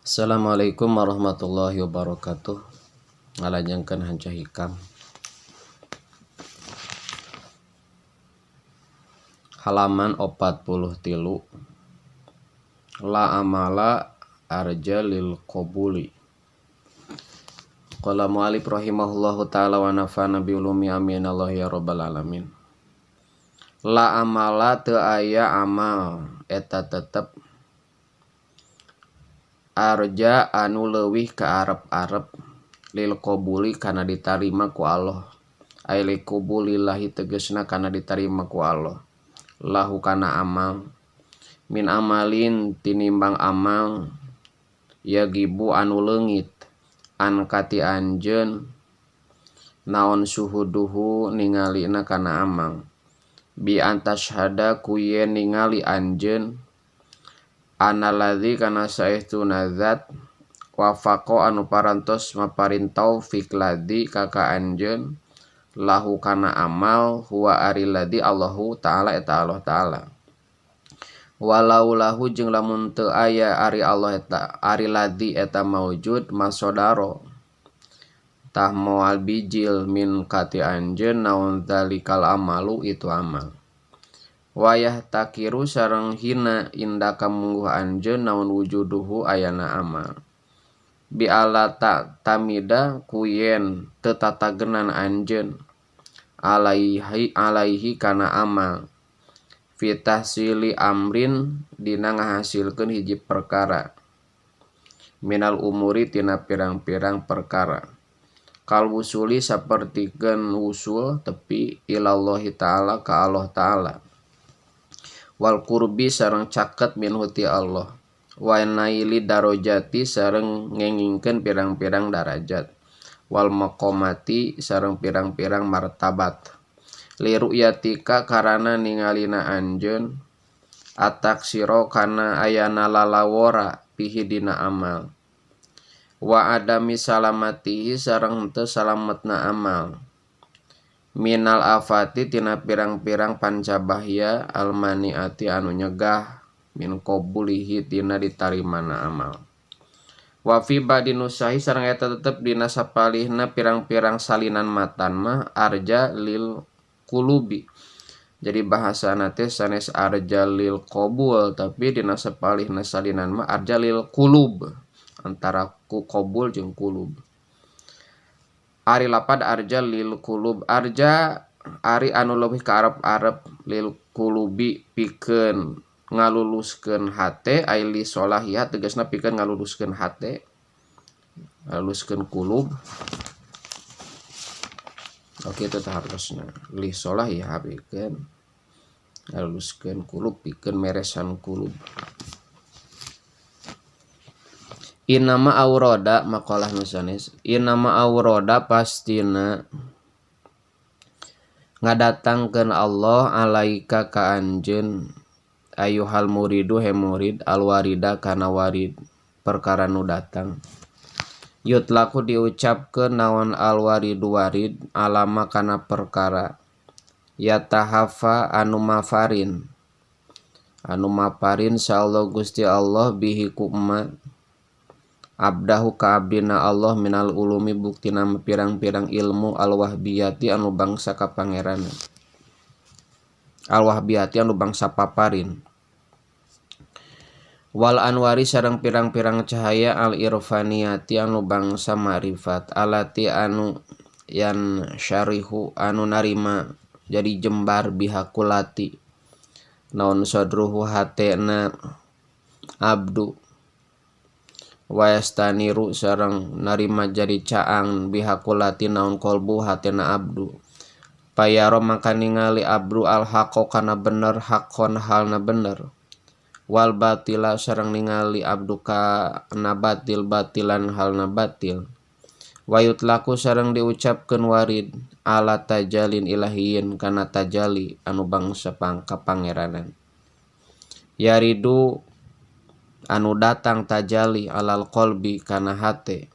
Assalamualaikum warahmatullahi wabarakatuh. Ngalanjengkeun hanca hikam. Halaman 43. La amala arja lil qabuli. Qala mu'alif rahimahullahu ta'ala wa nafa'ana bi ulumi amin Allah ya rabbal alamin. La amala teu aya amal eta tetep arja anu leuwih ka arep-arep lil qabuli kana ditarima ku Allah. Ai li qabulillahi tegasna kana ditarima ku Allah. Lahu kana amal min amalin tinimbang amal yagibu anu leungit an kati anjeun naon suhuduhu ningalina kana amal bi antashhada ku yen ningali anjeun analadzi kana saestuna zat wafaqo anu parantos maparin taufik ladzi ka ka anjeun lahu kana amal huwa ari ladzi Allahu ta'ala eta Allah ta'ala walau lahu jeung lamun teu aya ari Allah eta ari ladzi eta maujud masodaro tah moal bijil min kati anjeun naon zalikal amalu itu amal wayah takiru sareng hina indaka mungguh anjeun naon wujuduhu ayana amal bi ala ta tamida ku yen teu tatagenan anjeun alaihi alaihi kana amal fi tahsili amrin dina ngahasilkeun hiji perkara minal umuri tina pirang-pirang perkara kal wusuli sapertikeun wusul tepi ilallahi ta'ala ka Allah ta'ala wal qurbi sareng caket minhu ti Allah wa naili darajati sareng ngengingkeun pirang-pirang darajat wal maqamati sareng pirang-pirang martabat li ru'yatika karana ningalina anjeun ataksiro kana ayana lalawora pihi dina amal wa adami salamatihi sareng henteu salametna amal minal afati tina pirang-pirang pancabahya almaniati anu nyegah min qabulihi tina ditarimana amal wa fi ba'di nusahi sareng eta tetep dina sapalihna pirang-pirang salinan matan mah arja lil qulubi. Jadi bahasana teh sanes arja lil qabul tapi dina sapalihna salinan mah arja lil qulub antara ku qabul jeung qulub. Ari lapad arja lil qulub arja ari anu leuwih ka arep-arep lil qulubi pikeun ngaluluskeun hate ai li solahiha tegasna pikeun ngaluluskeun hate ngaluluskeun qulub. Oke itu teh hartosna li solahiha pikeun ngaluluskeun qulub pikeun meresan qulub. Inama auroda maqalah nu sanes inama auroda pastina ngadatangkeun Allah alaika ka anjeun ayuhal muridu he murid alwarida kana warid perkara nu datang yutlaku diucapkeun naon alwaridu warid alama kana perkara yatahafa anu mafarin insyaallah Gusti Allah bihi ku ma abdahu ka abdina Allah minal ulumi buktina pirang-pirang ilmu alwahbiyati anu bangsa ka pangeran alwahbiyati anu bangsa paparin wal anwari sareng pirang-pirang cahaya al irfaniyati anu bangsa ma'rifat alati anu yan syarihu anu narima jadi jembar bihakulati naon sadruhu hatena abdu wayastaniru sareng narima jadi caang bihakulati naon kolbu hatena abdu payaro maka ningali abdu al haqo kana bener hakon halna bener wal batila sareng ningali abdu kana batil batilan halna batil wayutlaku sareng diucapkeun warid ala tajalin ilahiyin kana tajali anu bangsa pangkapangeranan yaridu anu datang tajali alal qalbi kana hate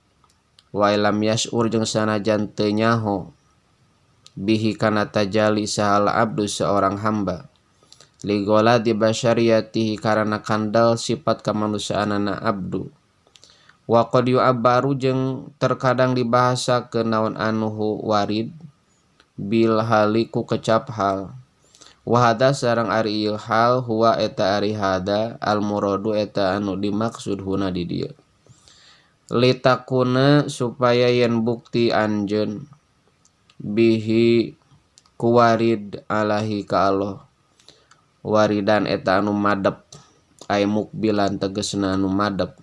wa lam yas'ur jeung sanajan teu nyaho bihi kana tajali sahal abdu seorang hamba ligola di basyariyatihi karana kandal sifat kamanusiaanana abdu Wa qad yu'abbaru jeung terkadang dibahasakeun naon anhu warid bil hali ku kecap hal. Wa hadza sareng ari ieu hal huwa eta ari hada al muradu eta anu dimaksud huna di dieu. Litakuna supaya yen bukti anjeun bihi ku warid alahi ka Allah. Waridan eta anu madep ay mukbilan tegesna anu madep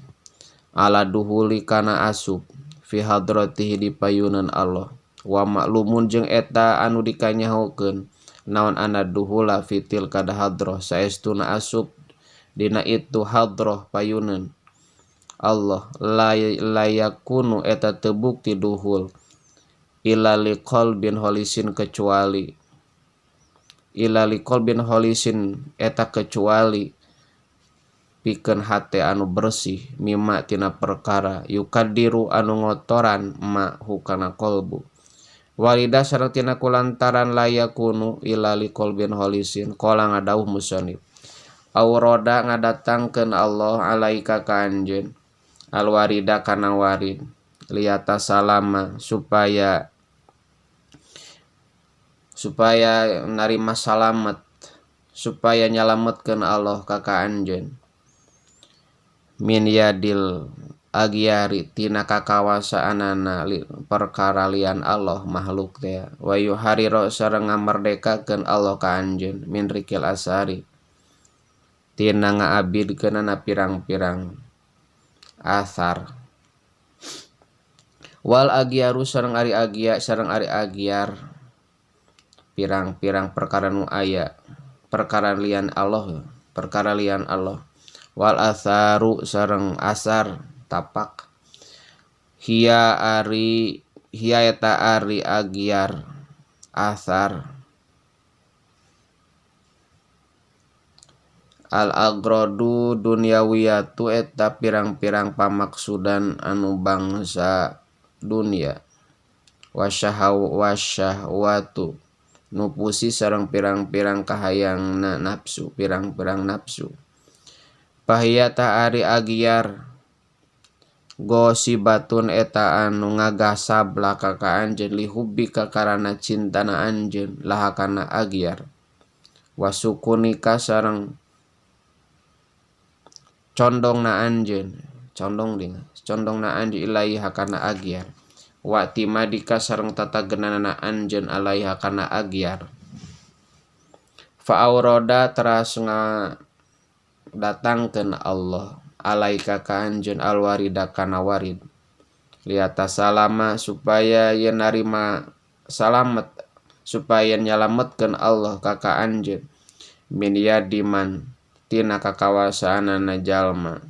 ala duhuli kana asup fi hadratihi di payunan Allah. Wa maklumun jeung eta anu dikanyahokeun naon anna duhula fi tilka hadrah saestuna asup dina itu hadrah payunan Allah layakunu eta teu bukti duhul illa liqalbin holisin kecuali illa liqalbin holisin eta kecuali pikeun hate anu bersih mimma tina perkara yukadiru anu ngotoran ma hukana qalbu. Walida sareng tina kulantaran layakunu illa liqalbin holisin qala ngadawuh musannif awroda ngadatangkeun Allah alaika ka anjeun alwarida kana warid liyata salama supaya narima salamet supaya nyalametkeun Allah ka ka anjeun min yadil agyari tina kakawasaanana perkara lian Allah makhluk teh wa yuhariro sareng ngamerdekakeun Allah ka anjeun min rikil asari tina ngaabidkeunana pirang-pirang asar. Wal agyaru sareng ari agya sareng ari agyar pirang-pirang perkara nu aya perkara lian Allah perkara lian Allah. Wal asaru sareng asar tapak hiya ari hiya eta ari agyar asar al agrodu dunyawiyatu eta pirang-pirang pamaksudan anu bangsa dunia wasyahwatu nupusi sareng pirang-pirang kahayangna nafsu pirang-pirang nafsu. Pahia ta ari agyar gosibatun eta anu ngagasab laka ka anjeun lihubbika karana cintana anjeun laha kana agyar wasukunika sareng condongna anjeun condong ding condongna anjeun ilaiha kana agyar wa timadika sareng tatagenanana anjeun alaiha kana agyar. Fa aurada teras ngadatangkeun Allah alaika ka anjeun alwarida kana warid liata salama supaya yen narima salamet supaya nyalametkeun Allah ka ka anjeun min yadiman tina kakawasaanana jalma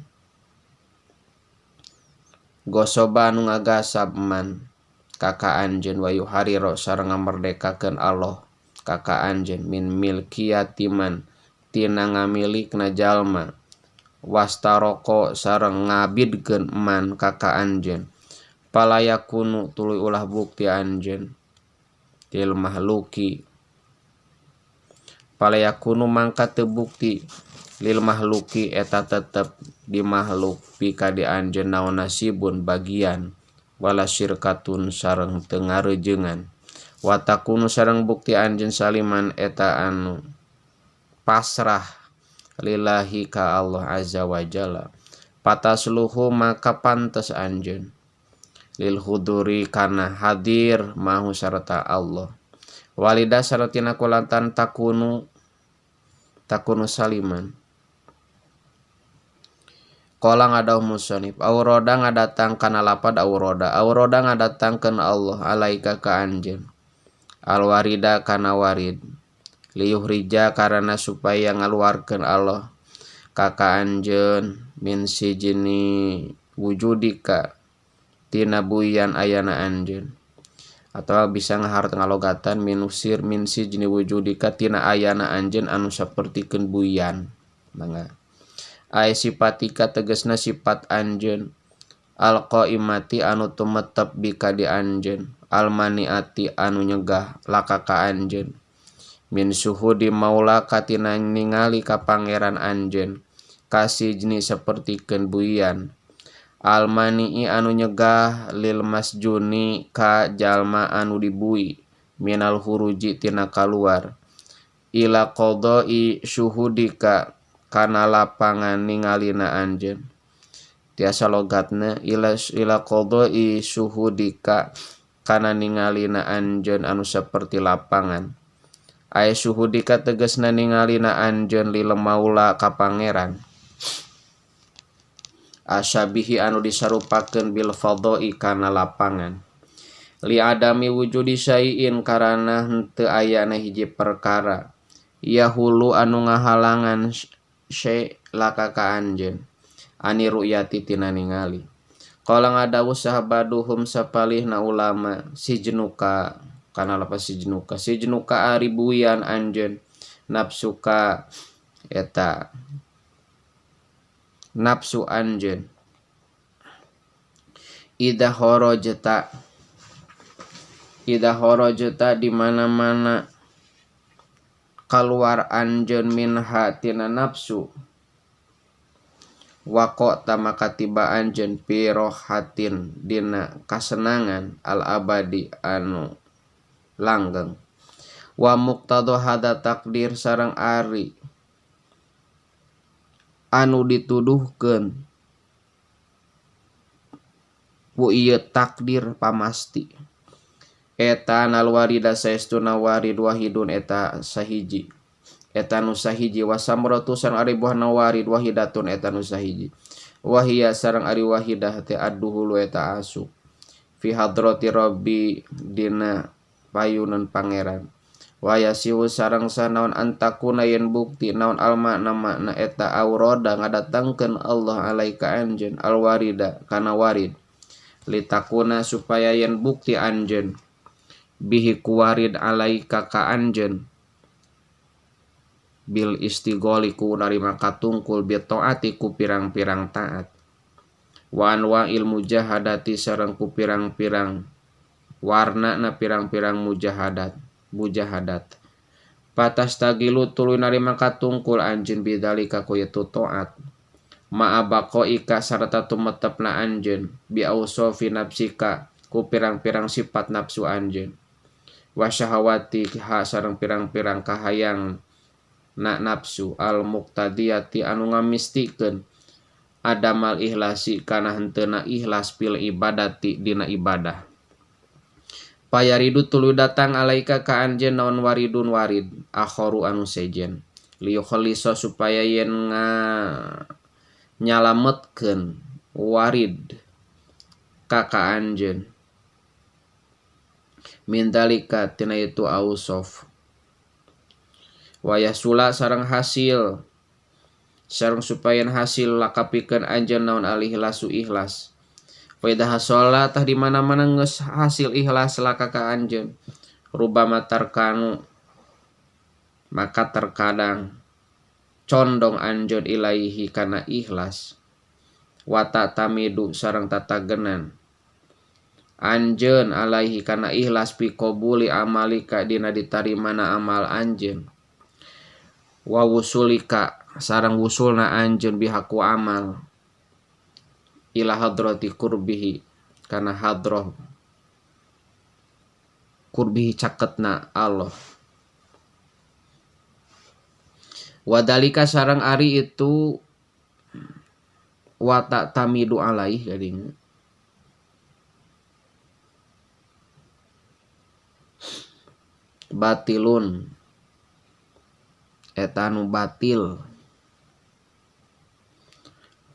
gosoba anu ngagasab man ka ka anjeun wa yuhariro sareng ngamerdekakeun Allah ka ka anjeun min milkiyatiman tina ngamilikna jalma wastaroko sareng ngabidkeun man ka ka anjeun palayakunu tuluy ulah bukti anjeun til mahluki palayakunu mangka teu bukti lil mahluki eta tetep di makhluk pika di anjeun naon nasibun bagian wala syirkatun sareng teu ngarejengan watakunu sareng bukti anjeun saliman eta anu pasrah lillahi ka Allah azza wa jalla. Patasluhu maka pantes anjeun lil huduri kana hadir mahu sarta Allah. Walida sartina kulantan takunu saliman. Qala ngadawuh musannif awroda ngadatang kana lapad awroda awroda ngadatangkeun Allah alaika ka anjeun alwarida kana warid liyuhrija karana supaya ngaluarkeun Allah ka ka anjeun min sijni wujudika tina buian ayana anjeun atau bisa ngahart ngalogatan minusir min sijni wujudika tina ayana anjeun anu sapertikeun buian mangga. Ay sipatika tegesna sifat anjeun alqaimati anu tumetep bika di anjeun almaniati anu nyegah laka ka anjeun min suhudi maulaka tina ningali ka pangeran anjeun kasijni sapertikeun buian. Almanii anu nyegah lil masjuni ka jalma anu dibui minal huruji tina kaluar ila qadai syuhudika kana lapangan ningalina anjeun tiasa logatna ila qadai syuhudika kana ningalina anjeun anu saperti lapangan aya syuhudika tegasna ningalina anjeun lil maula ka pangeran asyabihi anu disarupakeun bil fadha'i kana lapangan li adami wujudi syai'in karana henteu ayana hiji perkara yahulu anu ngahalangan syai' laka ka anjeun ani ru'yati tina ningali qala ngadawuh sahabaduhum sapalihna ulama sijnuka kana lapas sijnuka sijnuka ari buian anjeun nafsuka eta nafsu anjeun idza kharajta di mana-mana kaluar anjeun minha tina nafsu waqata maka tiba anjeun fi rohatin dina kasenangan al abadi anu langgeng wa muqtada hadza takdir sareng ari anu dituduhkeun ku ieu takdir pamasti eta anal warida saestuna warid wahidun eta sahiji eta nu sahiji wasamratu sareng ari buahna warid wahidatun eta nu sahiji wahia sareng ari wahidah teh adduhulu eta asup fi hadrati rabbi dina payunan pangeran wayasihu sareng sanaon antakuna yen bukti naon almakna makna eta aurada ngadatangkeun Allah alaika anjeun alwarida kana warid litakuna supaya yen bukti anjeun bihi ku warid alaika ka anjeun bil istigholi ku narima katungkul bi taati ku pirang-pirang taat wa anwa'il mujahadati sareng ku pirang-pirang warna na pirang-pirang mujahadat patastagilu tuluy narima katungkul anjeun bidzalika ku itu taat ma'abaqaika sarta tumetepna anjeun bi ausofi nafsika ku pirang-pirang sifat nafsu anjeun wa syahawati ha sareng pirang-pirang kahayang na nafsu al muqtadiyati anu ngamistikeun adamal ihlasi kana henteuna ikhlas fil ibadati dina ibadah payaridu tuluy datang alaika ka anjeun naon waridun warid akharu anu sejen liyukhlisa supaya yen nyalametkeun warid ka ka anjeun min dalika tina itu ausof wayasula sareng hasil sareng supaya hasil lakapikeun anjeun naon alih-ihlasu ikhlas fa idza hasala tah di mana-mana geus hasil ikhlas laka ka anjeun rubama tarkanu maka terkadang condong anjeun ilaihi kana ikhlas wa ta'tamidu sareng tatagenan anjeun alaihi kana ikhlas fi qabuli amalika dina ditarimana amal anjeun wa wusulika sareng wusulna anjeun bihaku amal ila hadrati qurbihi kana hadrah qurbihi caketna Allah wadalika sareng ari itu wa ta'tamidu alaih jadinya batilun eta nu batil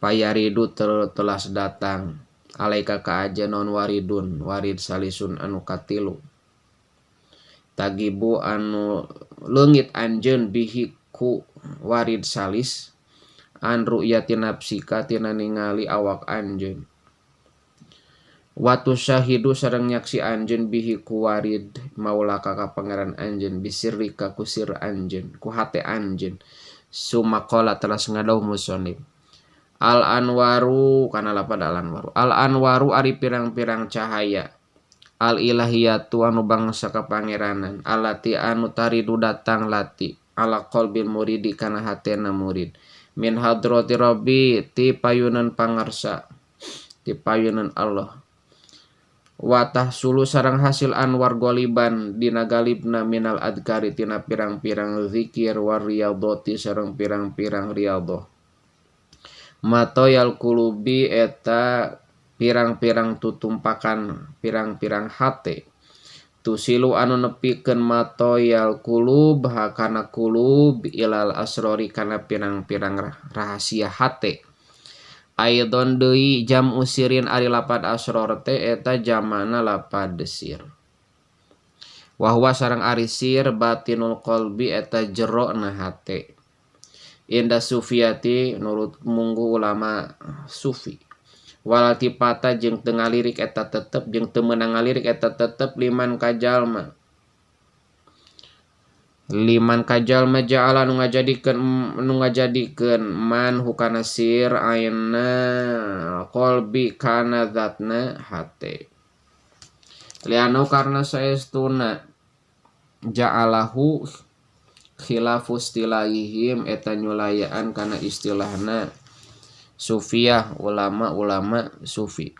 payaridu telas datang alaika ka aja non waridun warid salisun anu katilu tagibu anu leungit anjeun bihi ku warid salis an ru'yati nafsika tina ningali awak anjeun watu syahidu sareng nyaksi anjeun bihi ku warid maulaka ka pangeran anjeun bisirrika ku sir anjeun ku hate anjeun sumaqala telas ngadauh musonib al anwaru kana lapad al anwaru al anwaru ari pirang-pirang cahaya al ilahiyatu anu bangsa kapangeranan alati anu taridu datang lati ala qalbil muridi kana hatena murid min hadrati rabbi ti payunan pangarsa Ti payunan Allah. Wa tahsulu sareng hasil anwar goliban dina galibna minal adkari tina pirang-pirang zikir war riyadhati sareng pirang-pirang riyadhah. Matoyal qulubi eta pirang-pirang tutumpakan pirang-pirang hate. Tusilu anu nepikeun matoyal qulub hakana qulub ilal asrori kana pirang-pirang rahasia hate. Aidon deui jam'u sirin ari lapad asror teh eta jamana lapad sir. Wa huwa sareng ari sir batinul qalbi eta jerona hate. Inda sufiyati nurut munggu ulama sufi. Walaltipata jeung teu ngalirik eta tetep jeung teu meunang ngalirik eta tetep liman kajalma. Liman kajalma ja'ala nu ngajadikeun man hukana sir aina qalbi kana zatna hate. Lianu karna saestuna ja'alahu khilafu istilahihim eta nyulayaan kana istilahna sufiyah ulama-ulama sufi.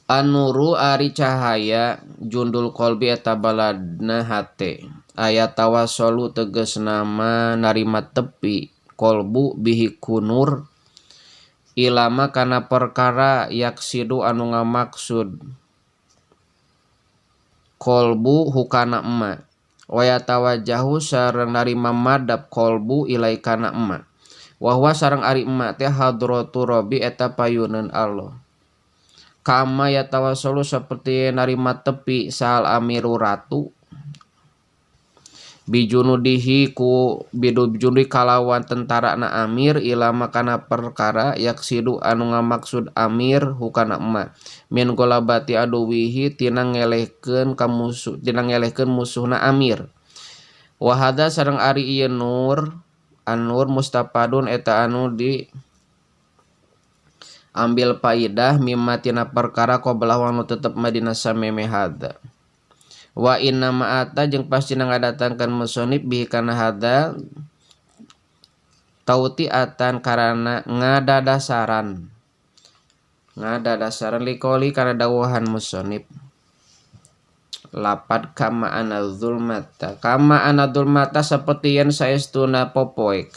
Anuru ari cahaya jundul qalbi eta baladna hate. Aya tawassulu tegasna mah narima tepi qalbu bihi kunur ilama kana perkara yaksidu anu ngamaksud qalbu hukana emma. Waya tawajjahu sareng narima madab qalbu ilai kana emma. Wa huwa sareng ari emma teh hadratu rabbi eta payuneun Allah. Kama yatawassalu saperti narima tepi sal amiru ratu bijunudihi ku bijunudi kalawan tentara na amir ilama kana perkara yaksidu anu ngamaksud amir hukana emma min golabati aduwihi tina ngelehkeun ka musuh tina ngelehkeun musuhna amir. Wa hadza sareng ari ieu nur an-nur mustapadun eta anu di ambil paidah mimma tina perkara qablahu anu tetep madina sameme hadza. Wa inna ma ata jeung pastina ngadatangkeun musonib bihi kana hadza tautiatan karana ngadadasaran. Ngadadasaran liqouli kana dawuhan musonib. Lapad kama ana zulmata. Kama ana zulmata saperti yen saestuna popoek.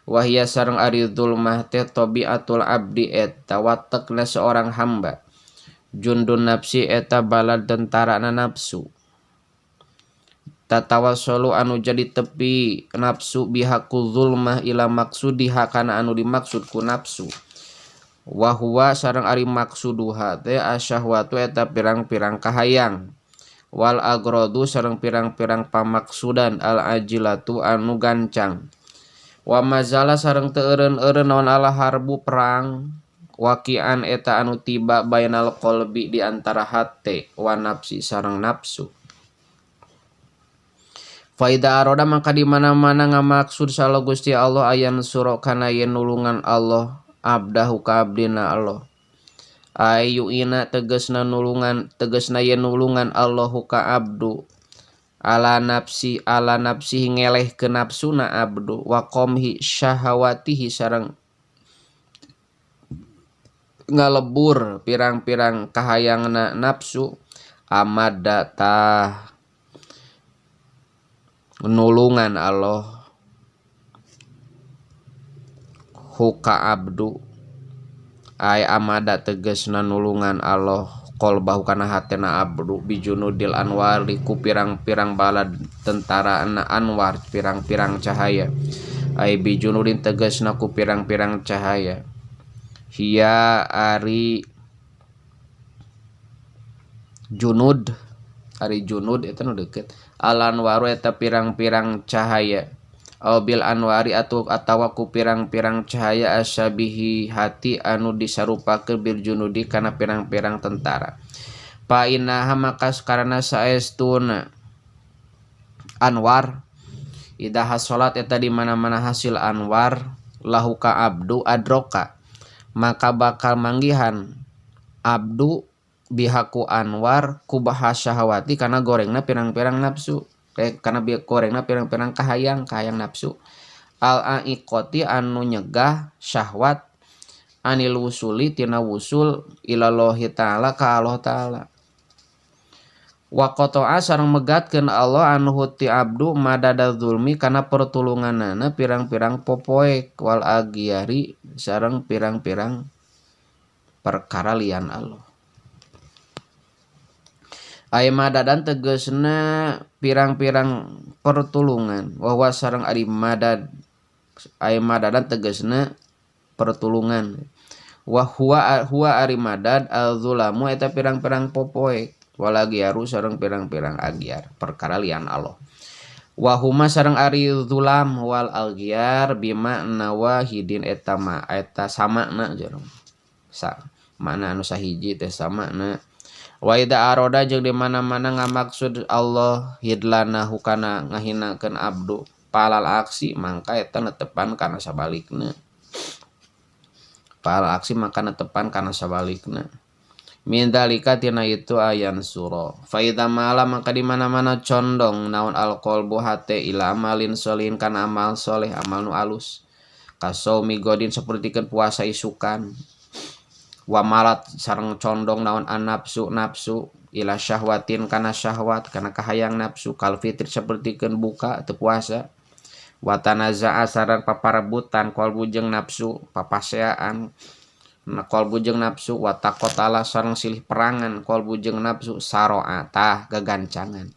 Wahia sareng ari zulmah teh tabiatul abdi eta watekna seorang hamba. Jundun nafsi eta balad tentarana nafsu. Tatawassulu anu jadi tepi nafsu bihaku zulmah ila maksudiha kana anu dimaksud ku nafsu. Wa huwa sareng ari maksuduha teh asyahwatu eta pirang-pirang kahayang. Wal agrodu sareng pirang-pirang pamaksudan al ajilatu anu gancang. Wa mazala sareng teu eureun-eureun naon ala harbu perang wakian eta anu tiba bainal qalbi di antara hate wa nafsi sareng nafsu. Faida aroda maka di mana-mana ngamaksud sala Gusti Allah ayan suro kana yen nulungan Allah abdahu ka abdina Allah. Ayu ina tegesna nulungan tegesna yen nulungan Allahu ka abdu ala nafsi ngeleh ke nafsuna abdu wa qamhi syahawatihi sareng ngalebur pirang-pirang kahayangna nafsu amada tah nulungan Allah huka abdu ay amada tegesna nulungan Allah qalbahu kana hatena abdu bijunudil anwari ku pirang-pirang balad tentara anwar pirang-pirang cahaya ay bijunudin tegesna ku pirang-pirang cahaya hiya ari junud ari junud eta nu deukeut al anwaru eta pirang-pirang cahaya aw bil anwari atawa ku pirang-pirang cahaya asyabihi hati anu disarupakeun bil junudi kana pirang-pirang tentara. Fa innaha maka karena saestuna anwar idha hasolat eta di mana-mana hasil anwar lahu ka abdu adroka maka bakal manggihan abdu bihaku anwar ku bahasa syahawati kana gorengna pirang-pirang nafsu. Karena gorengna pirang-pirang kahayang nafsu al aiqati anu nyegah syahwat Anil wusuli tina wusul ilallahi ta'ala ka Allah ta'ala. Wa qata'a sareng megatkeun Allah anhu ti abdu madada zulmi kana pertulunganana pirang-pirang popoek wal agyari sareng pirang-pirang perkara lian Allah. Aya madadan tegesna pirang-pirang pertulungan wa huwa sareng ari madad aya madadan tegesna pertulungan wa huwa huwa ari madad al-zulamu eta pirang-pirang popoek walagiaru sareng pirang-pirang agyar perkara lian Allah. Wa huma sareng ari zulam wal agyar bima nawahidin eta ma eta samakna jeung sa makna anu sahiji teh samakna. Wa idza arada jeung di mana-mana ngamaksud Allah hidlanahu kana ngahinakeun abdu palal aksi mangka eta netepan kana sabalikna. Palal aksi mangka netepan kana sabalikna. Min dzalika tina itu ayan sura. Fa idza mala maka di mana-mana condong naon alqalbu hate ila amalin solihin kana amal soleh amal nu alus. Kasaumi godin sapertikeun puasa isukan. Wa malat sareng condong naon an-nafsu nafsu ila syahwatin kana syahwat kana kahayang nafsu kal fitri sapertikeun buka teu puasa. Wa tanaza'a sareng paparebutan qalbu jeung nafsu papaseaan. Na qalbu jeung nafsu wa taqatala sareng silih perangan qalbu jeung nafsu saroa tah gagancangan.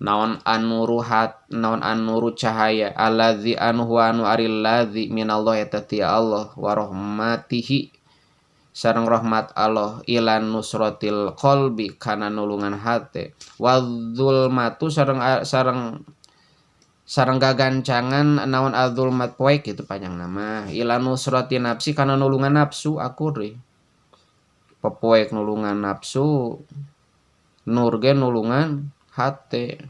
Naon anuru hat naon anuru cahaya allazi anu huwa anu aril ladzi minallah eta ti Allah wa rahmatihi sareng rahmat Allah ilan nusratil qalbi kana nulungan hate wa dzulmatu sareng sareng sareng gagancangan naon adzulmat poek gitu panjang nama ila nusrati nafsi kana nulungan nafsu akur deh poek nulungan nafsu nur ge nulungan hate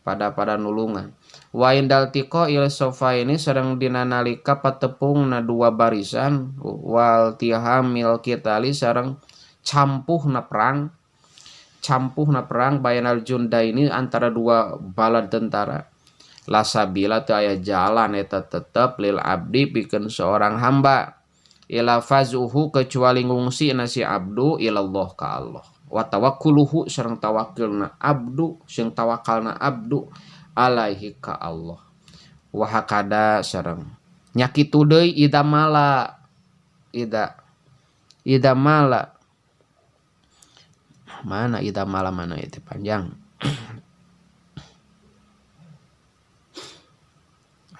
pada nulungan wa indal tiqa il sofa ini sareng dina nalika patepungna dua barisan wal tihamil kitali sareng campuhna perang bayanal junda ini antara dua bala tentara lasabila teu aya jalan eta tetep lil abdi pikeun seorang hamba ila fazuhu kecuali ngungsi na si abdu ilallah ka Allah wa tawakkuluhu sareng tawakulna abdu sing tawakalna abdu alaihi ka Allah wa hakada sareng nya kitu deui ida mala ida ida mala mana ida mala mana itu panjang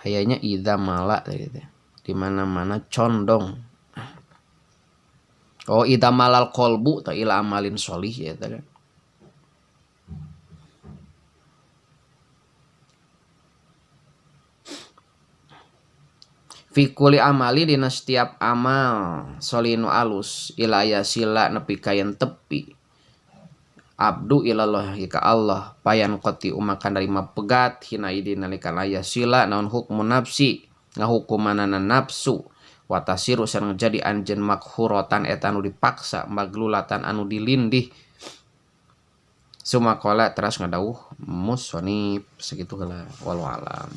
kayaknya ida mala gitu di mana-mana condong oh ida malal kolbu ta ila amalin sholih ya kan. Fi kulli amali dina setiap amal solinu alus ila yasila nepi ka yen tepi abdu ilallahi ka Allah payan qati umakan narima pegat hina idin nalika yasila naon hukmu nafsi ngahukumanana nafsu watasiru sareng jadi anjeun makhuratan eta anu dipaksa maglulatan anu dilindih sumakola teras ngadawuh musonib sakitu heula wallahu alam.